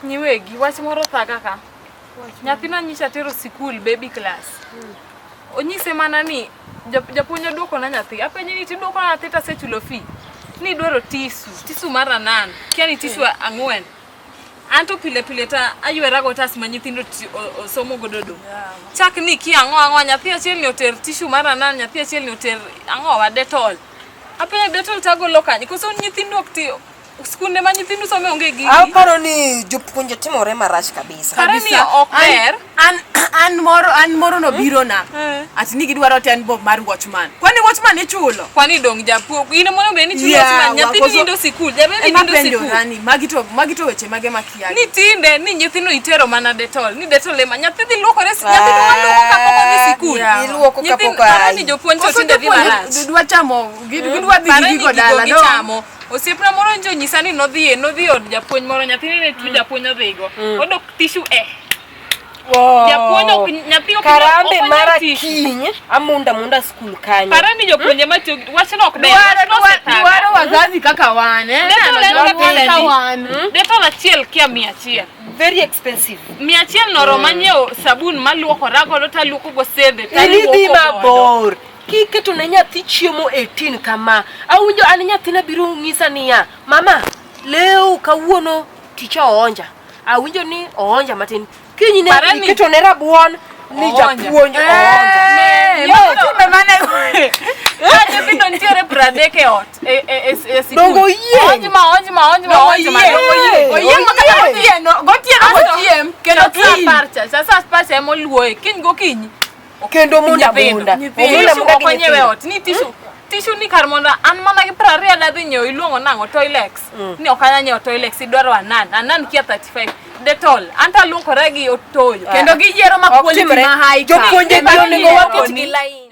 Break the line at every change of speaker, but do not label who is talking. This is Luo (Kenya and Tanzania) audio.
Nyiwegi, wach moro thaga ka. Nyathina nyicha tero sikul baby class. Onyise mana ni japuonj oduoko na nyathi. Apenje ni tiduoko na nyathi tasechulo fee. Ni dwaro tisu, tisu mar anan. Kia ni tisu ang'wen. An to pile pile ta aywera go otas ma nyithindo osomo godo do. Chak ni kia ang'o ang'o nyathi achiel ni oter tisu mar anan, nyathi achiel ni oter ang'o wa Dettol. Apenjo Dettol tagolo kanye? Koso nyithindo ok ti skunde ma nyithindu some onge gigi.
Aparo ni jopuonje timore marach kabisa.
Kare ni ok ber.
An moro nobiro na. Ati ni gidwaro 10 bob mar watchman. Kwani watchman ichulo?
Kwani dong japuonj in mondo bed ni chulo watchman nyathini nindo sikul jabebi nindo sikul.
Nani magi to weche mage makia.
Ni tinde ni nyithindo itero mana Dettol ni Dettol ema nyathi dhi luokore nyathi dwa luoko kapok odhi sikul.
Iluoko kapok
Paro ni jopuonj to tinde dhi marach.
Dwa chamo gidwa dhi gi gigo dala.
Gichamo. Osiepna moro njo nyisa ni nodhi nodhi od japuonj moro nyathine ne tuo japuonj odhigo. Odok tissue e. Japuonj ok nyathi ok
Karambe mara kiny amunda munda skul kanyo.
Para ni jopuonje matiyo wachno ok ber.
Dwaro wazazi kaka wan eh.
Kaka wan. Dettol achiel kia 100.
Very expensive.
100 noroma nyiewo sabun maluokora godo taluoko go sende
taluoko godo. Mabor. Kiketo ne nyathi chiemo 18 kama, awinjo an nyathina biro nyisa niya, mama, leo kawuono ticha oonja. Awinjo ni oonja matin. Kiny ne iketo ne rabuon ni japuonj oonja.
Nyithindo nitiere 30 e ot e sikul.
Dongo oyie.
Oonj ma oonj ma oonj ma oonj ma dongo oyie.
Oyie ma kata gotieno, gotieno gochiem kendo
kiny. Sa apar cha ema oluoye kiny gokinyi.
Kendo munda munda.
Munda munda ok onyiew e ot. Ni tissue tissue ni kar mondo an mana gi 20 adhi nyiewo iluongo nang'o Toilex. Ni ok anyal nyiewo Toilex idwaro anan. Anan kia 35. Dettol. An to aluokora gi otoyo.
Kendo giyiero ma quality ma high.
Jopuonje gi onego waket gi line.